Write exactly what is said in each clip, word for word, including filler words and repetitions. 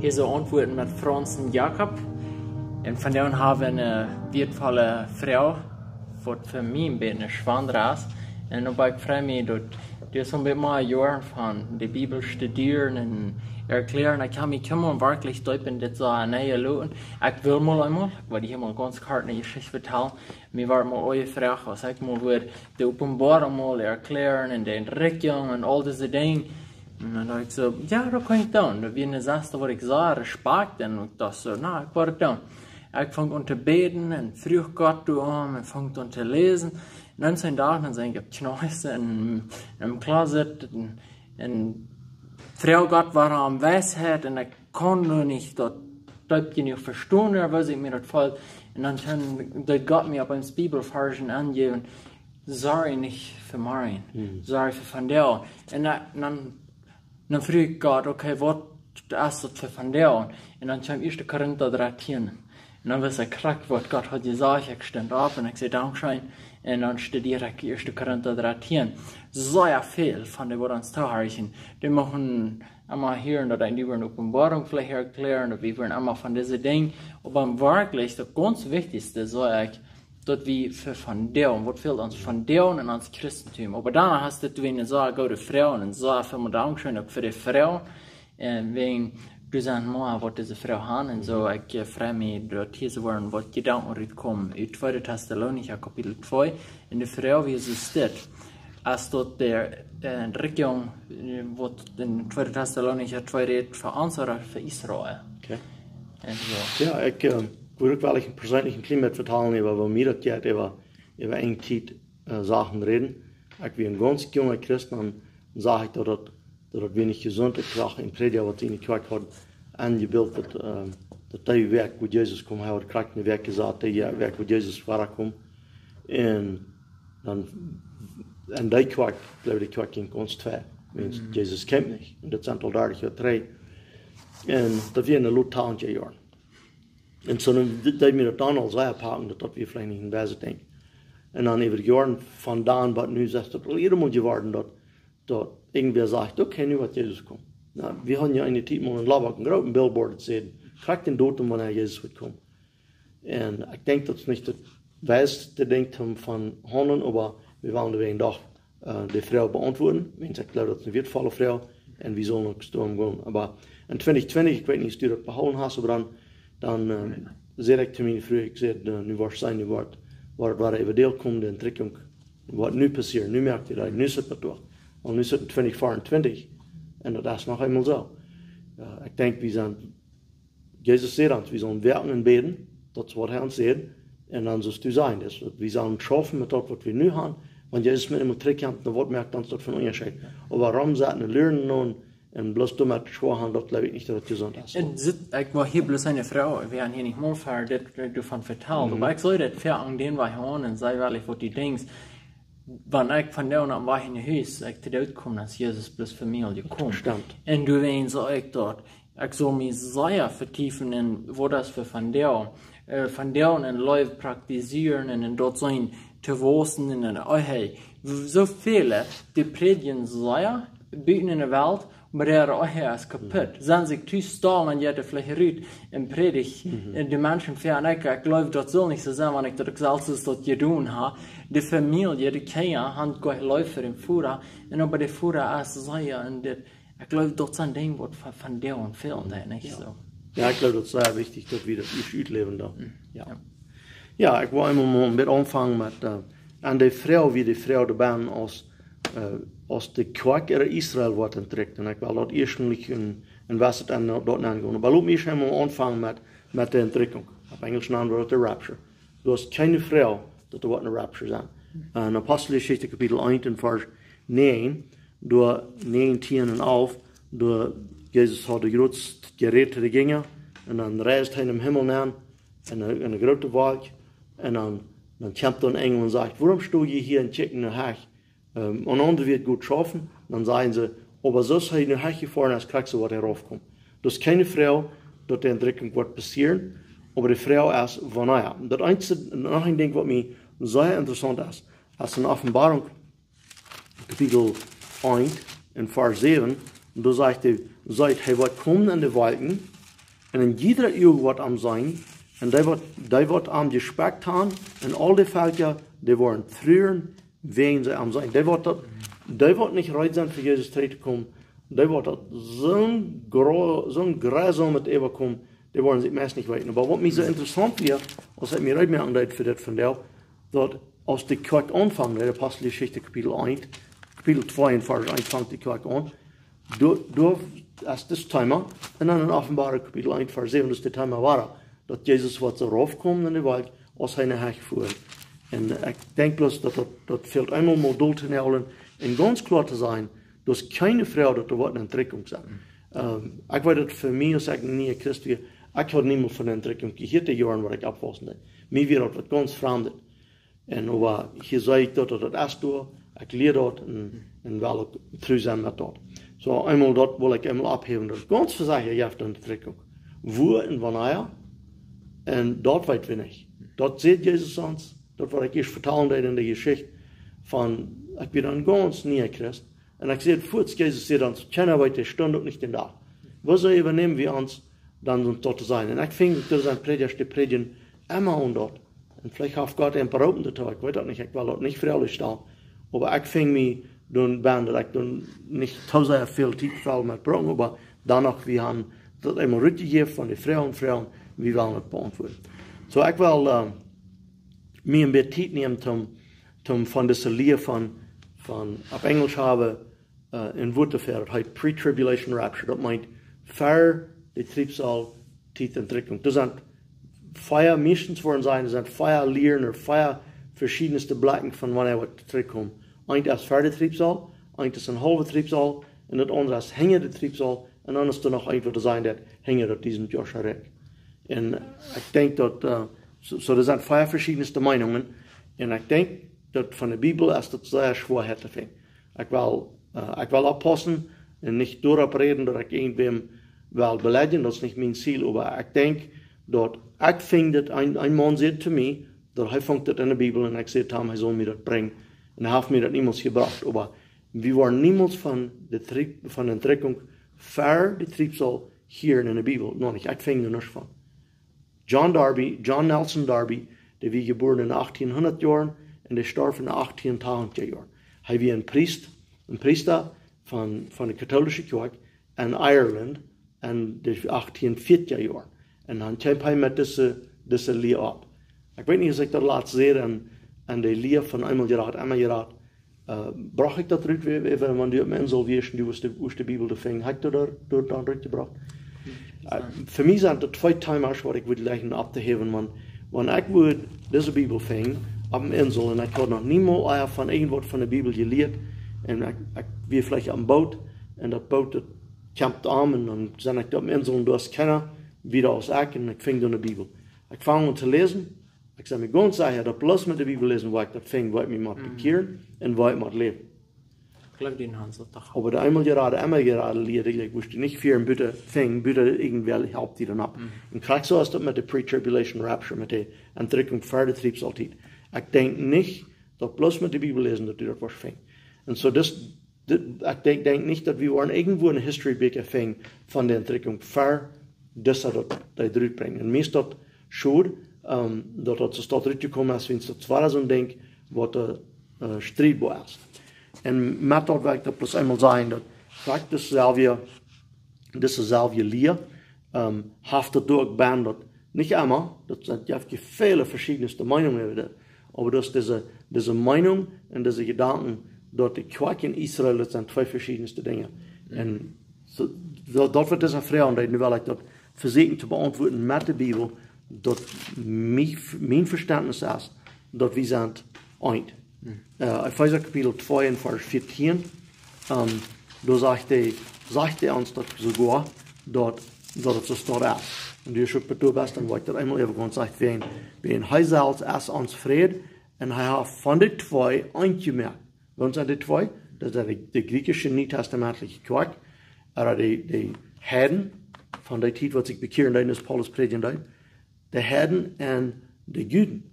Dise Auntwuaten met Franz un Jakob. Un vondoag hab wie eene wieetvolle Froag, waut fa mie een bät eene Schwanda es. Un oba ekj frei mie daut du soo een bät mea Joaren von de Bibel studieren un erklären. Ekj kaun mie kjemma werkjlich deep en dit soo nenloten. Ekj well mol eemol, ekj well hia mol gaunz kort eene Jeschicht vetalen. Mie wort mol uk jefroacht, aus ekj mol wudd de Openboarunk mol erklären un de Entrikjunk un aul dise Dinja. Un dan docht ekj soo, jo, daut kaun ekj doonen. Daut wia eene Sach, waut ekj sea respakjteed, un ekj docht soo, na, ekj woa daut doonen. Ekj funk aun to bäden un fruach Gott doarom un funk aun to läsen. Un dan eenen Dach, dan sat ekj opp Kjnees en, em Closet un, un fruach Gott wuarom Weisheit, un ekj kunn noch nich daut deep jenuach vestonen, ooda woo ekj mie daut feeld. Un dan kjeem, deed Gott mie opp eenen Bibelvarsch aunjäwen: Sorj nich fa morjen. Sorj fa vondoag. Un dan, dan, dan fruach ekj Gott: Okay, waut es daut fa vondoag? Un dan kjeem Ieeschte Korinta dartieen. Un dan wist ekj krakjt, waut Gott haud jesajcht. Ekj stunt opp un ekj säd: Dankscheen. Un dan studieed ekj Ieeschte Korinta dartieen. Sea väl von dee, waut ons toohorchen, dee muchten emma hieren, daut wie wudden Openboarunk veleicht erklären, daut wie wudden emma von dise Dinja. Oba werkjlich, daut gaunz wichtichste, soo ekj, daut wie fa vondoag, waut fält ons vondoag en ons Christentum? Oba doano hast du eene sea goode Froag un sea väl Dankscheen uk fa de Froag. Un wäajen du sajchst mea, waut dise Froag haft un soo, ekj, eh, frei mie, daut hia soo woaren waut Jedanken rutkomen ut Tweede Tessalonicha Kapitel twee. Un de Froag wia soo dit: Es daut de, eh, Entrikjunk, eh, waut en Tweede Tessalonicha twee rät, fa ons ooda fa Israel? Okay. Un soo. Jo, ekj, eh, wudd uk well een perseenlichen Kjlien bät vetalen äwa, woo mie daut jeit, äwa, äwa eene Tiet, eh, Sachen räden. Ekj wia een gaunz junga Christ, dan sach ekj daut, daut, daut daut wia nich jesunt. Ekj sach een Prädja, waut siene Kjoakj haud aunjebilt, daut, eh, daut dee Wäakj, wua Jesus kjeem, hee haud krakjt eene Wäakj jesajcht, dee Wäakj, wua Jesus wada kjeem. Un dan, en dee Kjoakj, jleew ekj, dee Kjoakj jinkj gaunz twei. Wiels Jesus kjeem nich. Un daut sent aul dartich Joa trigj. Un daut wia en de Lutherauntje Joaren. Un soo, dan deed mie daut dan aul sea paken, daut daut wia veleicht nich een beset Dinkj. Un dan äwa de Joaren von dan bat nu es daut aul jiedatmol jeworden, daut, daut irjentwäa sajcht: Okay, nu woat Jesus komen. Na, wie hauden jo eene Tiet mol en Laubach een grooten Billboard to seenen, krakjt dän Datum, wanea Jesus woat komen. Un ekj denkj, daut es nich daut weisste Dinkj toom von haundlen, oba wie wellen doa een Dach, eh, de Froag beauntwuaden, wiels ekj jleew, daut es eene wieetvolle Froag, un wie sellen uk doaromm gonen. Oba en twintich twintich, ekj weet nich, aus du daut behoolen hast, oba dan, dan, eh, säd ekj to miene Fru, ekj säd, eh: Nu woascht seenen, nu woat, woat, woat äwa däl komen, de Entrikjunk, waut nu passieren, nu moakj jie daut, nu es daut doch. Un nu es daut twintich veeauntwintich, un daut es noch emol soo. Eh, ekj denkj, wie sent Jesus säd ons, wie sellen woaken un bäden, daut es waut hee ons säd. Un dan sust du seenen, daut wie sellen schaufen met daut, waut wie nu haben. Wan Jesus met eemol trigjkjemt, dan waut moakt ons daut fa een Unjascheet? Oba rom sitten un luren un, un bloos doamet schwoa haben, daut jleew ekj nich, daut daut jesunt es. Un sit, ekj wull hia bloos eene Froag, wie haben hia nich mol ver dit, eh, doavon vetalt. Mhm. Oba ekj see daut väl aun dän, waut hia aun un see, well ekj, waut du denkjst. Wan ekj vondoag opp Wajch no Hus, ekj to doot kom, dan es Jesus bloos fa mie aul jekomen. Stemmt. Un doawäajen saj ekj daut, ekj saul mie sea vetiefen en waut daut es fa vondoag. Eh, vondoag en Leew praktisieren un en daut seenen to wausen un en, oh hey, soo väle, dee prädjen sea, buten en de Welt, oba de Ehe es kaputt. Mhm. Sent sikj tus stalen un jeit veleicht rut un prädicht. Mhm. Un de Menschen fäa, un ekj, ekj jleew, daut saul nich soo sennen, wan ekj daut uk selfst es daut jedonen hab. De Famielje, de Kjinja, haben goot Leew fa dän Voda. Un oba de Voda es sea en dit, ekj jleew, daut sent Dinja, waut von, vondoag fält, nich soo? Jo, ekj jleew, daut es sea wichtich, daut wie daut ieescht utläwen dan. Mhm. Jo. Jo. Jo, ekj well eemol mol een bät aunfangen met, eh, aun de Froag, woo de Froag doabennen aus, eh, aus de Kjoakj en Israel woat entrikjt. Un ekj well daut ieescht een, een bät en daut aungonen. Oba lot mie eemol aunfangen met, met de Entrikjunk. Opp Enjlisch nanen wie daut de Rapture. Doa es kjeene Froag, daut doa woat een Rapture sennen. En Aposteljeschicht Kapitel eent en Varsch näajen, doa näajen, tieen un alf, doa Jesus haud de grootste Jeräd to de Jinja, un dan reist hee nom Himmel nenn, en eene, eene groote Wolkj. Un dan, dan kjemt een Enjel un sajcht: Wuarom sto jie hia un kjikjen no Hecht? Ehm, een aundra woat goot schaufen. Dan sajen see: Oba soo aus hee no Hecht jefoaren es, krakjt soo woat hee raufkomen. Daut es kjeene Froag, daut de Entrikjunk woat passieren, oba de Froag es, wanea. Daut eensje, noch een Dinkj, waut mie sea interessaunt es, es en Openboarunk, Kapitel eent en Varsch säwen, un doa sajcht hee, sajcht hee: Hee woat komen en de Wolkjen, En jieda Uag woat am seenen, un dee woat, dee woat am jespott haben, un aul de Velkja, dee woaren truren, wäajen see am seenen. Dee woat daut, dee woat nich reed sennen fa Jesus trigj to komen. Dee woat daut soo gro-, soo grausam met äwakomen, dee woaren sikj meist nich weeten. Oba waut mie soo interessaunt wia, aus ekj mie reed moaken deed fa dit vondoag, daut aus de Kjoakj aunfangt, de Aposteljeschicht Kapitel eent, Kapitel twee un Varsch eent fangt de Kjoakj aun, doa, doa es dit Thema, un dan en Openboarunk Kapitel eent Varsch säwen, daut es dit Thema wada, daut Jesus woat soo raufkomen en de Welt, aus hee no Hecht foat. Un ekj denkj bloos daut, daut, daut fält eemol mol dol to nälen un gaunz kloa to sennen, daut kjeene Froag, daut doa woat ne Entrückung sennen. Ähm, ekj weet daut fa mie, aus ekj een niea Christ wia, ekj haud niemols von ne Entrückung jehieet, de Joaren waut ekj oppwaussen deed. Mie wia daut waut gaunz Framdet. Un oba hia see ekj daut, daut, daut es doa, ekj lia daut un, un well uk tru sennen met daut. Soo, eemol daut well ekj eemol opphäwen, daut gaunz vesechat jeft ne Entrückung. Wua un wanea? Un daut weet wie nich. Daut sajcht Jesus ons, daut waut ekj ieescht vetalen deed en de Jeschicht von, ekj wia dan gaunz niea Christ. Un ekj säd fuaz, Jesus säd dan, kjeena weet de Stund uk nich dän Dach. Wuarom äwanäm wie ons dan soo to sennen? Un ekj finj, doa sent Prädjasch, dee prädjen emma aun daut. Un veleicht haft Gott am beroopen doatoo, ekj weet daut nich, ekj well daut nich fa aule stalen. Oba ekj finj mie doa bennen, daut ekj doa nich too sea väl Tiet well met brucken, oba dan noch, wie haben daut eemol rutjejäft von de Froagen, Froagen, wie wellen daut beauntwuaden. Soo, ekj well, äh, mie een bät Tiet nämen, om, om von dise Lia von, von, opp Enjlisch haben, äh, een Wuat doafäa, daut heet Pre-Tribulation Rapture. Daut meent ver de Triebsal Tiet Entrückung. Doa sent vea, meistens woaren sennen, doa sent vea Lieren, ooda vea veschiedne Blikjen von wanea waut trigj kjemt. Eent es ver de Triebsal, eent es een haulwe Triebsal, un daut aundre es hinja de Triebsal, un dan es doa noch eent waut sennen deit, hinja daut diezent Joa Rikj. Un ekj denkj daut, äh, soo, soo, doa sent vea veschiedne Meinungen. Un ekj denkj daut von de Bibel es daut sea schwoa häa to finjen. Ekj well, äh, ekj well oppaussen un nich doaropp räden daut ekj irjentwäm well beleidjen, daut es nich mien Ziel, oba ekj denkj daut, ekj finj daut een, een Maun säd to mie, daut hee funk daut en de Bibel un ekj säd to am, hee saul mie daut brinjen. Un hee haft mie daut niemols jebrocht, oba wie woaren niemols von de Trieb-, von de Entrückung ver de Triebsal hieren en de Bibel, noch nich, ekj finj doa nuscht von. John Darby, John Nelson Darby, dee wia jebuaren en de achttienhundat Joaren un dee storf en de achttientachentja Joaren. Hee wia een Priest, een Priesta von, von de katholische Kjoakj en Ireland en de achttienfeatja Joaren. Un dan kjeem hee met dise, dise Lia opp. Ekj weet nich aus ekj daut latst säd en, en de Lia von eemol jerat, emma jerat, äh, brocht ekj daut rut, wie, wie, wan du opp ne Insel wieescht un du wurscht de, wurscht de Bibel doa finjen, haud ekj daut doa, doa dan rutjebrocht? Äh, fa mie sent daut twee Themasch waut ekj wudd jleichen opptohäwen, wan, wan ekj wudd dise Bibel finjen opp ne Insel un ekj haud noch niemols ea von irjent waut von de Bibel jelieet un ekj, ekj wia veleicht opp een Boot un daut Boot, daut kjemt aun un dan sie ekj doa opp ne Insel un doa es kjeena wieda aus ekj un ekj finj doa ne Bibel. Ekj fang aun to läsen, ekj sie mie gaunz secha, daut bloos met de Bibel läsen, woa ekj daut finj, woa ekj mie mott bekjieren un woa ekj mott läwen. Ekj jleew, dee Hans daut doch. Oba de eemol jerat, emma jerat Lia, dee jleew ekj wurscht nich fieren, buta finjen, buta irjentwäa halpt die dan opp. Un krakjt soo es daut met de Pre-Tribulation Rapture, met de Entrückung ver de Triebsal Tiet. Ekj denkj nich daut bloos met de Bibel läsen daut du daut woascht finjen. Un soo, dis, dit, ekj denkj, denkj nich daut wie woaren irjentwua en History Bieekja finjen von de Entrückung ver dise daut dee rutbrinjen. Un mie es daut schod, ähm, daut daut soo rutjekomen es, wiels daut wia soon Dinkj waut, äh, äh, striedboa es. Un met daut well ekj daut bloos eemol sajen, daut krakjt dise selwje, dise selwje Lia, ähm, haft daut doa uk bennen, daut nich emma, daut sent, jeft väle veschiedne Meinungen äwa dit, oba daut dise, dise Meinung un dise Jedanken, daut de Kjoakj en Israel, daut sent twee veschiedne Dinja. Un soo, daut, daut woat dise Froag, un dan well ekj daut vesieekjen to beauntwuaden met de Bibel, daut mie-, mien Vestentnis es, daut wie sent eent. Äh, Efeesa Kapitel twee un Varsch vieetieen, ähm, doa sajcht hee, sajcht hee ons daut soogoa, daut, daut et soo steit es. Un du schuldst doa best, dan woa ekj daut eemol äwa gaunz sajen, wäajen, wäajen hee selfst es ons Fräd, un hee haft von de twee eent jemoakt. Waut sent de twee? Daut es de, de griechische nietestamentliche Kjoakj, ooda de, de Heiden, von de Tiet waut sikj bekjieren deeden, aus Paulus prädjen deed, de Heiden un de Juden.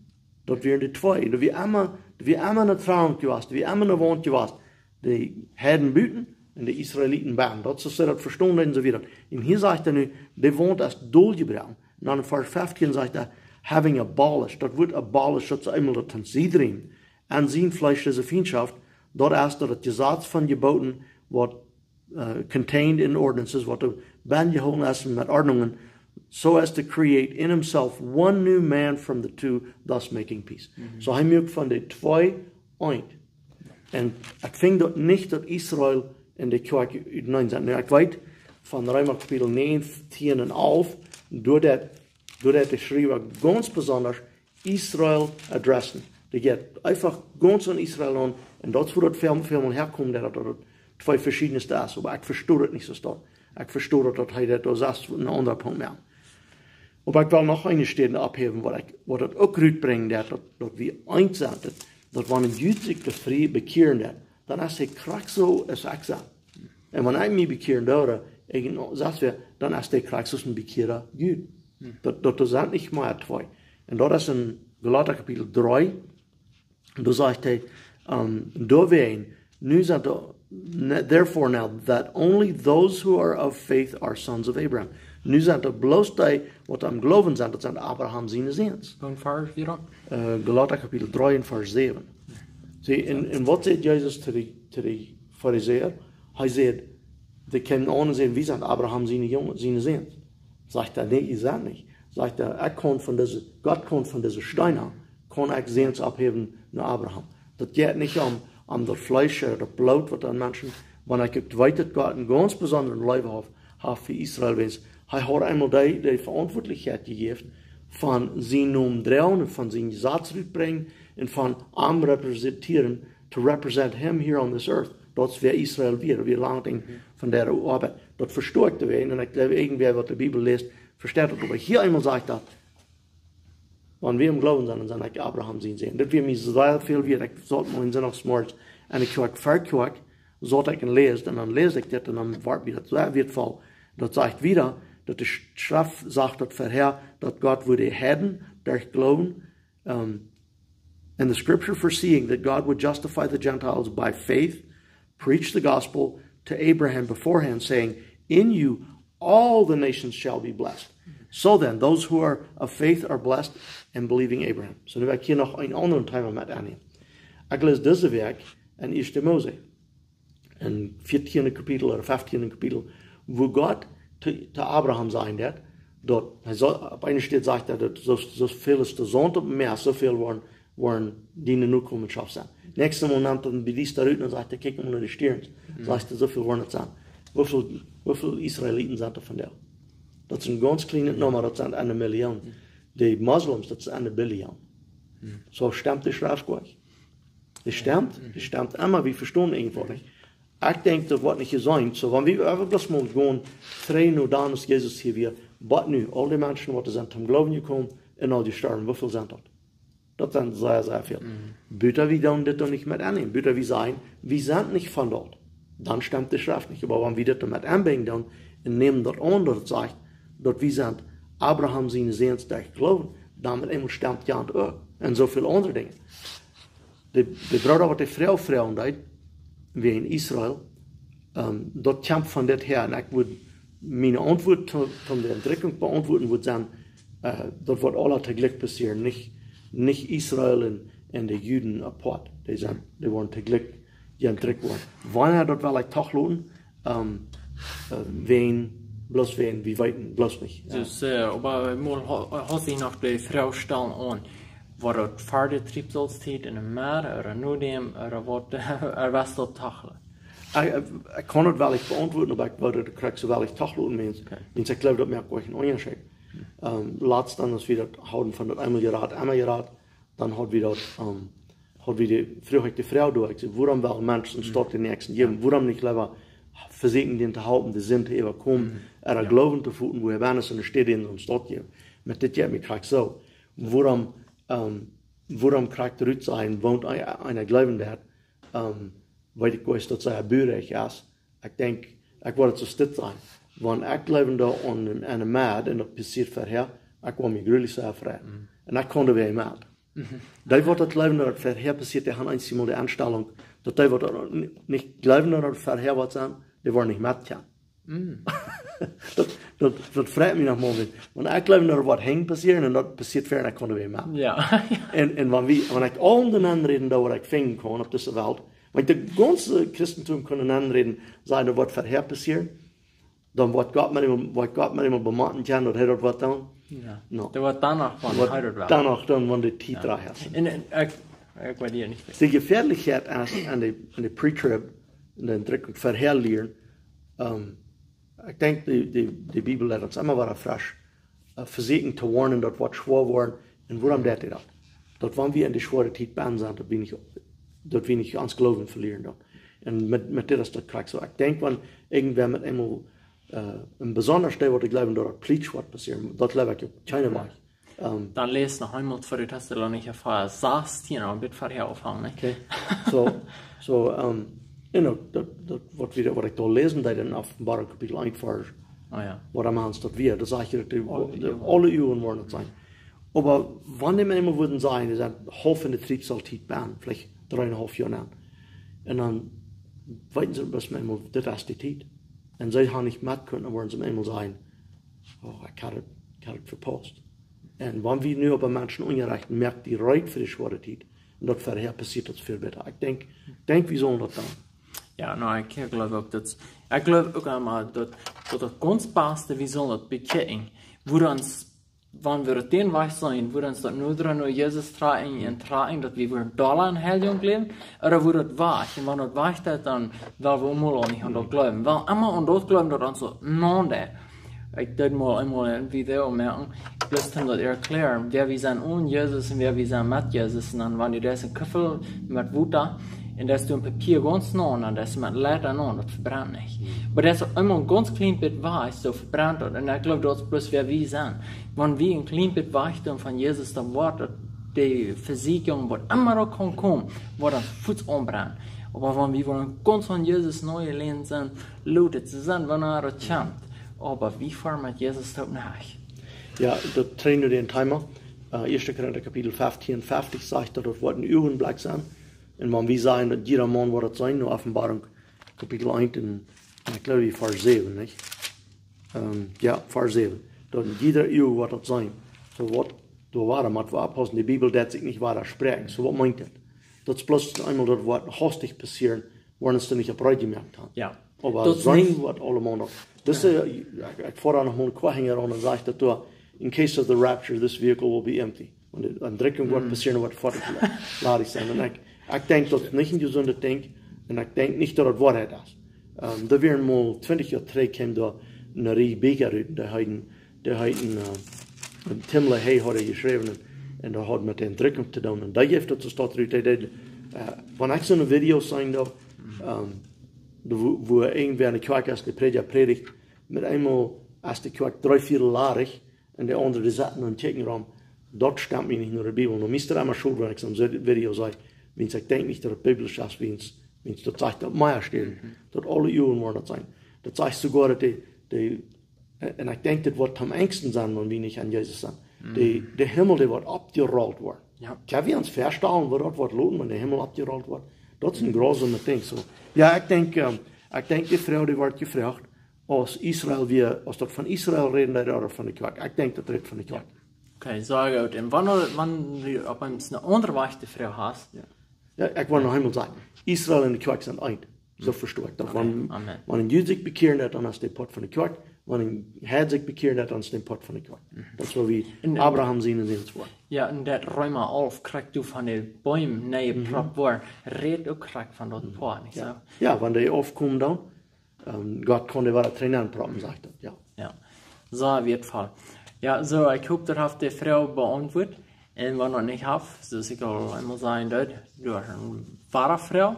Daut wieren de twee. Daut wia emma, daut wia emma ne Trennung jewast, daut wia emma ne Waunt jewast. De Heiden buten un de Israeliten bie. Daut es, see daut vestonen un soo wieda. Un hia sajcht hee nu, de Waunt es doljebraken. Un dan en Varsch feftieen sajcht hee, having abolished. Daut Wuat abolished, daut es eemol daut von siedrien. Aun sien Fleesch dise Fientschoft, daut es daut Jesaz von Jeboten, waut, uh, contained in ordinances, waut doa benjehoolen es met Ordnungen, so as to create in himself one new man from the two, thus making peace. So hee muak von de twee eent. Un ekj finj daut nich daut Israel un de Kjoakj uteneen sent. Nu, ekj weet von Reema Kapitel näajentieen un alf, doa deit, doa deit de Schriewa gaunz besonda Israel addressen. Dee jeit eefach gaunz aun Israel aun. Un daut es wua daut väl, väl mol häakomt, daut daut twee veschiedne es. Oba ekj vesto daut nich soo stoakj. Ekj vesto daut, daut hee daut aus een aundra Punkt moakt. Oba ekj well noch eene Städ oppheewen, waut ekj, waut daut uk rutbrinjt, daut, daut, daut wie eent sent, daut, daut wan een Jud sikj tofräd bekjieren deit, dan es hee krakjt soo aus ekj sie. Un wan ekj mie bekjieren doo, ekj en sas wea, dan es dee krakjt soo aus een bekjieeda Jud. Daut, daut, daut sent nich mea twee. Un daut es en Galata Kapitel dree, doa sajcht hee, um, doawäajen, nu sent de, ne-, therefore now, that only those who are of faith are sons of Abraham. Nu sent et bloos dee, waut aum Gloowen sent, daut sent Abraham siene Säns. Een Varsch wada? Uh, Galata Kapitel dree en Varsch säwen. See, un, un waut säd Jesus to de, to de Farisäa? Hee säd, dee kjeemen aun un säden, wie sent Abraham siene Jungen, siene Säns. Sajcht hee, nä, jie sent nich. Sajcht hee, ekj kaun von dise, Gott kaun von dise Steena, kaun ekj Säns opphäwen no Abraham. Daut jeit nich om, om daut Fleesch ooda daut Bloot, waut aun Menschen, wan ekj uk weet, daut Gott eene gaunz besondre Leew haft, haft fa Israel, wiels hee haud eemol dee, dee Veauntwuatlichkjeit jejäft, von sienen Nomen droagen un von sien Jesaz rutbrinjen un von am repräsentieren, to represent him here on this earth. Daut es wäa Israel wia, wia lang Dinj von dee Oabeit. Daut vestoakjt wäa, un ekj jleew, irjentwäa, waut de Bibel läst, vesteit daut. Oba hia eemol sajcht daut, wan wie em Gloowen sent, dan sent wie Abraham siene Säns. Daut wia mie sea väl wieet. Ekj saut mol eenen Sindach zemorjes un ekj haud veakjikjt, saut ekj un läs, un dan läs ekj dit, un dan wort mie daut sea wieetvoll. Daut sajcht wada, daut de Sch-, Schreft sajcht daut verhäa, daut Gott wudd de Heiden derch Gloowen, um, and the scripture foreseeing that God would justify the Gentiles by faith, preached the gospel to Abraham beforehand, saying, "In you all the nations shall be blessed." So then, those who are of faith are blessed and believing Abraham. So, nu well ekj hia noch een aundret Thema met aunnemen. Ekj läs dise Wäakj en Ieeschte Mose, en vieetieende Kapitel ooda feftiende Kapitel, wua Gott to, to Abraham sajcht daut, daut, hee soo, opp eene Städ sajcht hee, daut soo, soo väl aus de Saunt oppem Mäa, soo väl woaren, woaren diene Nokomenschoft sennen. Näakjstet Mol nemt hee dän Bediesta rut un sajcht hee, kjikj mol no de Stierns. Sajcht hee, soo väl woaren et sennen. Woo väl, woo väl Israeliten sent doa vondoag? Daut es een gaunz kjlienet Numma, daut sent aun de Million. De Moslems, daut es aun de Billion. Soo stemt de Schreft nich. Dee stemt, dee stemt emma, wie vestonen eefach nich. Ekj denkj, daut woat nich jeseenen. Soo, wan wie äwa bloos mol gonen, dree no dan aus Jesus hia wia, waut nu? Aul dee Menschen, waut sent toom Gloowen jekomen un aul jestorwen, woo väl sent daut? Daut sent sea, sea väl. Buta wie doonen dit dan nich met aunnämen. Buta wie sajen, wie sent nich von daut. Dan stemt de Schreft nich. Oba wan wie dit dan met aunbinjen doonen un nämen daut aun, daut et sajcht, daut wie sent Abraham siene Säns derch Gloowen, dan met eemol stemt daut uk. Un soo väl aundre Dinja. De, de Brooda, waut de Froag froagen deed, wäajen Israel, ähm, daut kjemt von dit häa. Un ekj wudd, miene Auntwuat to, to de Entrikjunk beauntwuaden wudd sennen, äh, daut woat aules toojlikj passieren, nich, nich Israel un, un de Juden apoat. Dee sent, dee woaren toojlikj jentrikjt woaren. Wanea daut well ekj doch loten, ähm, äh, wäajen, bloos wäajen, wie weeten bloos nich. Jo. Soo, äh, oba mol ha-, haud ekj noch de Froag stalen aun, woat daut ver de Triebsaulstiet, enne Med, ooda no däm, ooda waut, ooda waut daut tachlich? Ekj, ekj, ekj kaun et well nich beauntwuaden, oba ekj wudd et krakjt soo well nich tachlich loten, wiels, okay, wiels ekj jleew, daut moakt uk een Unjascheet. Ähm, latst dan, aus wie daut hauden von daut eemol jerat, emma jerat, dan haud wie daut, ähm, haud wie de, froag ekj de Froag doa, ekj säd, wuarom well Menschen, mhm, daut dän Näakjsten jäwen? Jo. Wuarom nich leewa vesieekjen, dän to halpen, de Sind to äwakomen, mhm, ooda, jo, Gloowen to foten, wua hee bie es, un enne Städ dän soo een Stoot jäwen? Met dit jeit mie krakjt soo. Wuarom, ähm, wuarom krakjt rut sajen, woont eena, eena jleewen deit, ähm, weet ekj nich, daut see burig es. Ekj denkj, ekj wull et soo stell sajen. Wan ekj jleewen doo aun, aun de Med, un daut passieet verhäa, ekj wull mie grulich sea freien. Mhm. Un ekj kunn doa wäa met. Dee waut daut jleewen, daut daut verhäa passieet, dee haben eensjemol de Enstalunk, daut dee waut daut nich jleewen, daut daut verhäa woat sennen, dee woaren nich met kjennen. Daut, daut, daut freit mie noch mol nich. Wan ekj jleew, daut woat hinjen passieren un daut passieet verhäa, dan kaun ekj met. Ja. Un, un wan wie, wan ekj aul de Menschen räden, daut waut ekj finjen kaun opp dise Welt, wan ekj de gaunze Christentum kunn aunräden, sajen, daut woat verhäa passieren, dan woat Gott met am, woat Gott met am bemotten kjennen, daut hee daut woat doonen. Ja. No. Daut woat dan noch, wan hee daut well. Dan noch doonen, wan de Tiet reed es. Un, un ekj, ekj weet hia nich. De Jefäadlichkjeit es aun de, aun de Pre-Trib, aun de Entrückunk, verhäa lieren. Ehm, ekj denkj, de, de, de Bibel lat ons emma wada fresch, eh, vesieekjen to woarnen, daut woat schwoa woaren. Un wuarom deit hee daut? Daut wan wie en de schwoare Tiet bennen sent, daut wie nich, daut wie nich ons Gloowen velieren dan. Un met, met dit es daut krakjt soo. Ekj denkj, wan irjentwäa met eemol, eh, un besonda dee waut jleewen, daut daut plietsch woat passieren, daut jleew ekj opp kjeene Wies. Ehm, Dan läs noch eemol twee Tessalonicha vea sastieen, een bät verhäa aunfangen, nä? Okay. So, so, ehm, you know, daut, daut waut wie, waut ekj doa läsen deed en Openboarunk Kapitel eent, Varsch, Oh ja. waut am Hans daut wia, daut sajcht, daut de, Aule de, Joaren. aule Joaren woaren daut sennen. Oba wan dee Menschen wudden sajen, dee sent haulf en de Triebsal-Tiet bennen, veleicht dree un haulf Joa aun. Un dan weeten see, daut met eemol, dit es de Tiet. Un see haben nich met kunnen, dan woaren see met eemol sajen, oh, ekj haud daut, ekj haud daut vepaust. Un wan wie nu opp Menschen unjarechten, moakt dee reed fa de schwoare Tiet. Un daut verhäa passieet daut väl bäta. Ekj denkj, denkj, wie sellen daut doonen. Ja, no, ekj, ekj jleew uk, daut, ekj jleew uk emma, daut, daut daut gaunz baste, wie sellen daut bekjikjen. Woo ons, wan wie daut dän Wajch seenen, woo ons daut nu dran, no Jesus trakjen un trakjen, daut wie wudden dolla en Heiljunk läwen, ooda woo daut wajch, un wan daut wajch deit, dan well wie mol aun nich aun daut jleewen. Well emma aun daut jleewen, daut ons soo no deit. Ekj deed mol eemol een Video moaken, bloos om daut erkjlären, wäa wie sent onen Jesus un wäa wie sent met Jesus. Un dan, wan du deist een Kuffel met Wota, un deist du een Papia gaunz no, un deist met Leet aun, daut vebrent nich. Oba daut es eemol een gaunz kjlien bät wajch, soo vebrent daut. Un ekj jleew, daut es bloos wäa wie sent. Wan wie een kjlien bät wajch doonen von Jesus, dan woat daut de Vesieekjunk, waut emma uk kaun komen, woat dan fuaz aunbrennen. Oba wan wie wudden gaunz aun Jesus nojelient sennen, lot et sennen, wanea et kjemt. Oba wie foaren met Jesus toop no Himel. Ja, daut trigj no dän Thema. Eh, Ieeschte Korinta Kapitel feftieen, feftieen sajcht, daut daut woat een Uagenblekj sennen. Un wan wie sajen, daut jieda Maun woat daut seenen, no Openboarunk Kapitel eent un, un ekj jleew, Varsch säwen, nich? Ehm, ja, Varsch säwen. Daut jieda Uag woat daut seenen. Soo waut, doa woaren wie oppaussen, de Bibel deit sikj nich wadaspräakjen. Soo waut meent daut? Daut es bloos eemol daut woat haustich passieren, wan wie daut nich opp Reed jemoakt haben. Ja. Oba daut es seenen woat aulemol noch. Daut es, eh, ekj, ekj foa doa noch mol een Quote hinjaraun un sajcht daut doa, "In case of the rapture, this vehicle will be empty." Wan de Entrückunk woat Mm. passieren, woat foadich ladich sennen. Un ekj, ekj denkj, daut es nich een jesundet Dinkj. Un ekj denkj nich, daut et Woarheit es. Ehm, doa wieren mol twintich Joa trigj, kjeem doa een Rieej Bieekja rut, dee heeten, dee heeten, eh, Tim LaHaye haud dee jeschräwen un, un daut haud met de Entrückunk to doonen. Un dee jeef daut soo rut, dee deed, eh, wan ekj soone Videos seenen doo, ehm, doa wua, wua irjentwäa enne Kjoakj es, de Prädja prädicht, met eemol es de Kjoakj dree Viedel ladich, un de aundre, dee sitten un kjikjen rom. Daut stemt mie nich no de Bibel. Nu, mie es et emma schod, wan ekj soon Video see, wiels ekj denkj nich, daut et biblisch es, wiels, wiels daut sajcht opp mea Städen, Mhm. daut aule Uagen woaren daut seenen. Daut sajcht soogoa, daut dee, dee, un ekj denkj, daut woat aum enjsten sennen, wan wie nich aun Jesus sent. Mhm. Dee, de Himmel, dee woat oppjerolt woaren. Ja. Kjenn wie ons väastalen, woo daut woat loten, wan de Himmel oppjerolt woat? Daut es een Mhm. gruweljet Dinkj. Soo. Ja, ekj denkj, ehm, ekj denkj, de Froag, dee woat jefroacht, aus Israel wia, aus daut von Israel räden deed ooda von de Kjoakj. Ekj denkj, daut rät von de Kjoakj. Okay, sea goot. Un wan, wan wie opp eemol eene aundre Wajch de Froag hast. Ja. Ja, ekj well noch eemol sajen, Israel un de Kjoakj sent eent. Soo Okay. vesto ekj daut. Okay, Wan, amen. wan een Jud sikj bekjieren deit, dan es dee Poat von de Kjoakj. Wan een Heid sikj bekjieren deit, dan es dee Poat von de Kjoakj. Mhm. Daut es soo aus Un, un Abraham sien un sien Woat. Ja, un daut Reema alf krakjt doa von de Boom, nä, Mhm. propp woaren, rät uk krakjt von daut Mhm. Poat, nich Ja. soo? Ja, wan dee aufkomen dan, ehm, Gott kaun dee wada trigj nenproppen, sajcht daut, ja. Ja. Sea wieetvoll. Ja, soo, ekj hop, daut haft de Froag beauntwuat. Un wan daut nich haft, soo aus ekj aul eemol säd, daut, doa es eene wada Froag.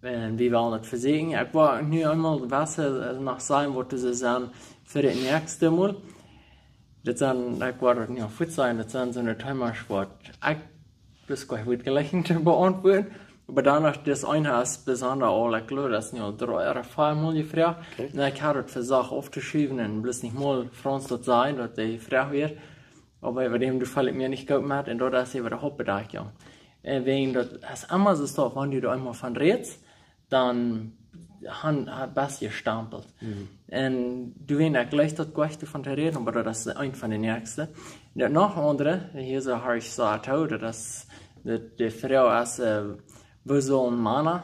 Un wie wellen daut vesieekjen. Ekj well nu eemol waut, eh, noch sajen, waut wie sent fa daut näakjste Mol. Dit sent, ekj well daut nu aul fuaz sajen, dit sent soone Themas, waut ekj bloos kjeen Wort jlikj to beauntwuaden. Oba dan noch, dis eene es besonda aul, ekj jleew, daut es nu aul dree ooda vea Mol jefroacht. Okay. Un ekj haud et vesieekjt auftoschaufen un bloos nich mol Froag to sajen, daut dee jefroacht wort. oba äwa däm, du feel ekj mie nich goot met, un daut es äwa de Hauptbedakjunk. Un wäajen daut es emma soo, daut wan du doa eemol von rätst, dan han, ha, best jestampelt. Un du, wan ekj jlikj daut goot doavon to räden, oba daut es eent von de näakjste. Daut noch aundre, hia soo ha ekj soo aunjehieet, daut es, daut de Froag es, äh, woo sellen Mana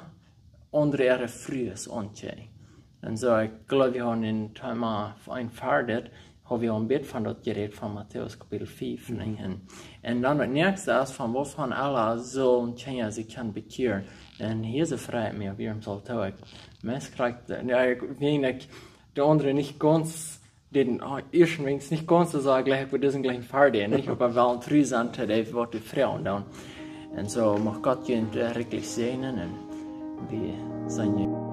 aundre äare Frues aunkjikjen. Un soo, ekj jleew, wie haben en Thema eenunveatich, haben wie aul een bät von daut jerät von Matäus Kapitel fief, nich? Un, un dan daut näakjste es von, wuavon aula sellen Kjinja sikj kjennen bekjieren. Un hia soo frei ekj mie, wie ons aul too, ekj, meist krakjt, jo, ekj, wan ekj de aundre nich gaunz, dän, oh, ieeschten Dinj nich gaunz soo sea jlikj, ekj wudd disen jlikj froagen, nich? Oba wel een Trüst aun to dee, waut dee froagen dan. Un soo, mucht Gott junt, äh, rikjlich säajnen un wie seenen junt.